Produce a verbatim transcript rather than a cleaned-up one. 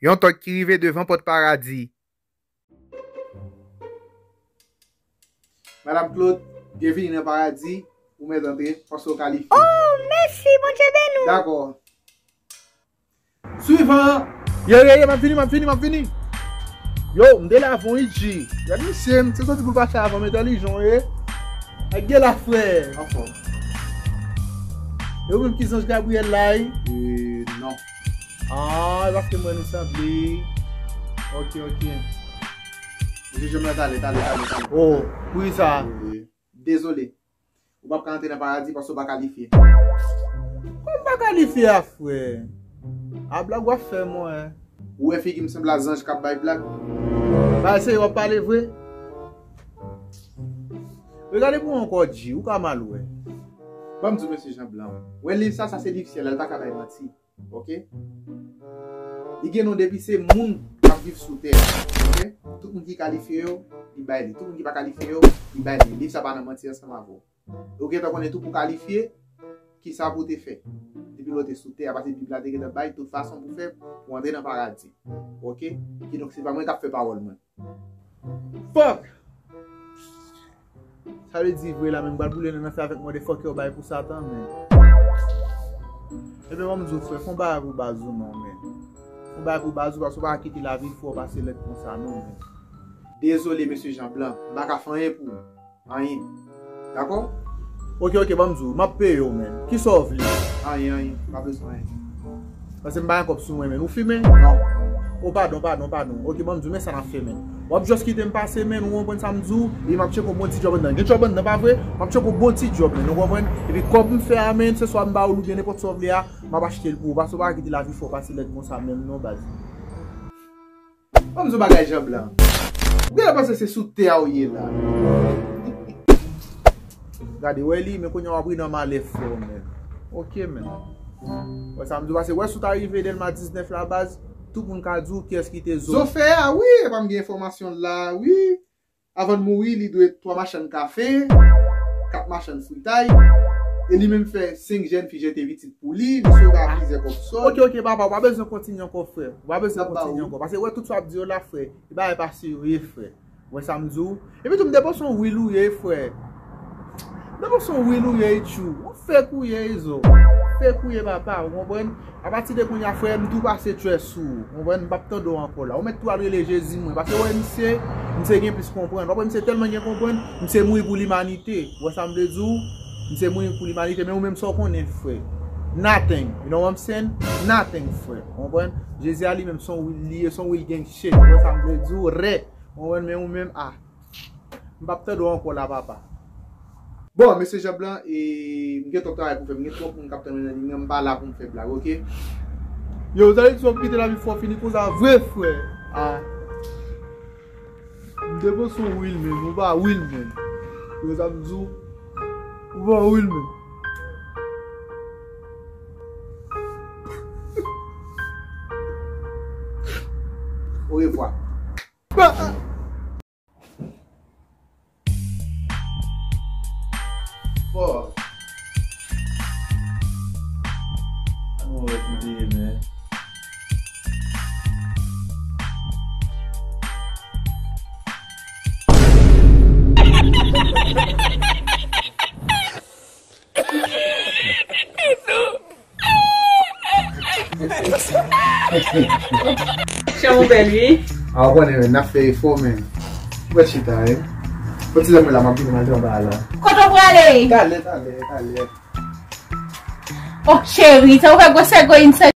Yon tòg ki rive devan pòt paradi. Madam Claude, byenvini nan paradi. Ou mèt antre, paske w kalifye. Oh, mèsi, Bondye beni w. Dakò. Swivan. Ye, ye, ye, m ap vini, m ap vini, m ap vini. Yo, m te la avan wi, G. Gad misye, misye soti pou l pase avan m, entèlijan w ye. Ak gen la, frè. Anfòm. E ou menm ki zanj Gabriel la, wi? E, non. Ah, e paske m wè nou sanble. Ok, ok. Mesye Jean Blanc, talè, talè, talè, talè. Oh, pou kisa? E, dezole. Ou p ap ka antre nan paradi paske w pa kalifye. Kòman m pa kalifye a, frè? A blag w ap fè mwen. Ou wè figi m sanble a zanj k ap bay blag? Ba, se w ap pale vre? Regade pou mwen ankò, G, ou ka mal wè. Ban m di w, mesye Jean Blanc. Wè liv sa, sa se liv syèl la, li pa ka bay manti. Ok? Li gen non depi se moun k ap viv sou tè a. Ok? Tout moun ki kalifye yo, li bay li. Tout moun ki pa kalifye yo, li bay li. Liv sa pa nan manti ansanm avè w. Ou gentan konnen tou pou kalifye, kisa pou te fè. Depi lè w te sou tè a, paske Bib la te gentan bay tout fason pou fè, pou antre nan paradi. Ok? Kidonk, se pa mwen k ap fè pawòl mwen. Fuck! Sa vle di vre la, men m pral boule nan fè avèk motherfucker yo bay pou Satan, men. Ebyen, ban m di w, frè, fè yon bagay pou baz ou non, men. Fè yon bagay pou baz ou, paske w pa ka kite lavi fè w pase lèd konsa non, men. Dezole, mesye Jean Blanc, m pa ka fè anyen pou ou. Anyen. Dakò? Ok, ok, ban m di w, m ap peye w, men. Kisa w vle? Anyen, anyen. Pa bezwen anyen. Paske m pa gen kòb sou mwen, men. Ou fimen? Non. Oh, padon, padon, padon. Ok, ban m di w, men sa n ap fè, men. W ap just kite m pase, men. Ou konprann sa m di w? E m ap tcheke yon bon ti djòb anndan. Gen djòb anndan, pa vre? M ap tcheke yon bon ti djòb, men. Ou konprann? Epi kòb m fè a, men, se swa m ba w l oubyen nenpòt sa w vle a, m ap achte l pou ou. Paske w pa ka kite lavi fè w pase lèd konsa, menm non, baz. Ban m di w bagay, Jean Blanc. Ou genlè panse se sou tè a w ye la. Gade, wè li, men kounye a w ap ri nan malè frè w, men. Ok, men. Wè sa m di w, paske wè si w ta rive Dèlma diznèf la, baz, tout moun ka di w kiyès ki te zo. Zo fè a, wi, epa m gen enfòmasyon la, wi. Avan l mouri, li dwe twa machann kafe, kat machann fritay, e li menm fè senk jèn fi jete pitit pou li, li sove a plizyè kòb sòl. Ok, ok, papa, w pa bezwen kontinye ankò, frè. W pa bezwen kontinye ankò. Paske wè tout sa w ap di yo la, frè, e bagay pa serye, frè. Wè sa m di w? Epi tou, m te panse yon wil ou ye, frè. M te panse yon wil ou ye, tchou. Yon fake ou ye, Izo. Fake ou ye, papa, ou konprann? Apati de kounye a, frè, m tou pase trè sou ou. Ou konprann? M p ap tande w ankò la. Ou mèt tou al rele Jezi mwen. Paske, wè, misye, misye gen plis konprann. W ap wè, misye tèlman gen konprann, misye mouri pou limanite. Ou wè sa m vle di w? Misye mouri pou limanite, men ou menm sa w konnen, frè. Nothing. You know what I'm saying? Nothing, frè. Ou konprann? Jezi a li menm, se yon wil li ye, se yon wil gang shit. Ou wè sa m vle di w? Rè. Ou konprann? Men ou menm, ah. M p ap tande w ankò la, papa. Bon, mesye Jean Blanc, e, m gen twòp travay pou fè, m gen twòp moun k ap tann mwen nan liy nan, m pa la pou m fè blag, ok? Yo, sa vle di w ap kite lavi fò fini konsa vre, frè. Ah. M te panse w wil, men ou pa wil, men. Yo, sa m di w, ou pa wil, men. Orevwa. Fò. Ann wè kote ye, men. Chanm ou bèl, wi. A, w konnen, men, n ap fè efò, men. Ou mèt chita, wi. Bon, ti zanmi la, m ap vini, m al travay la. Kote w prale? Talè, talè, talè. Oh, cheri, sa ou fè gwosè grenn sa?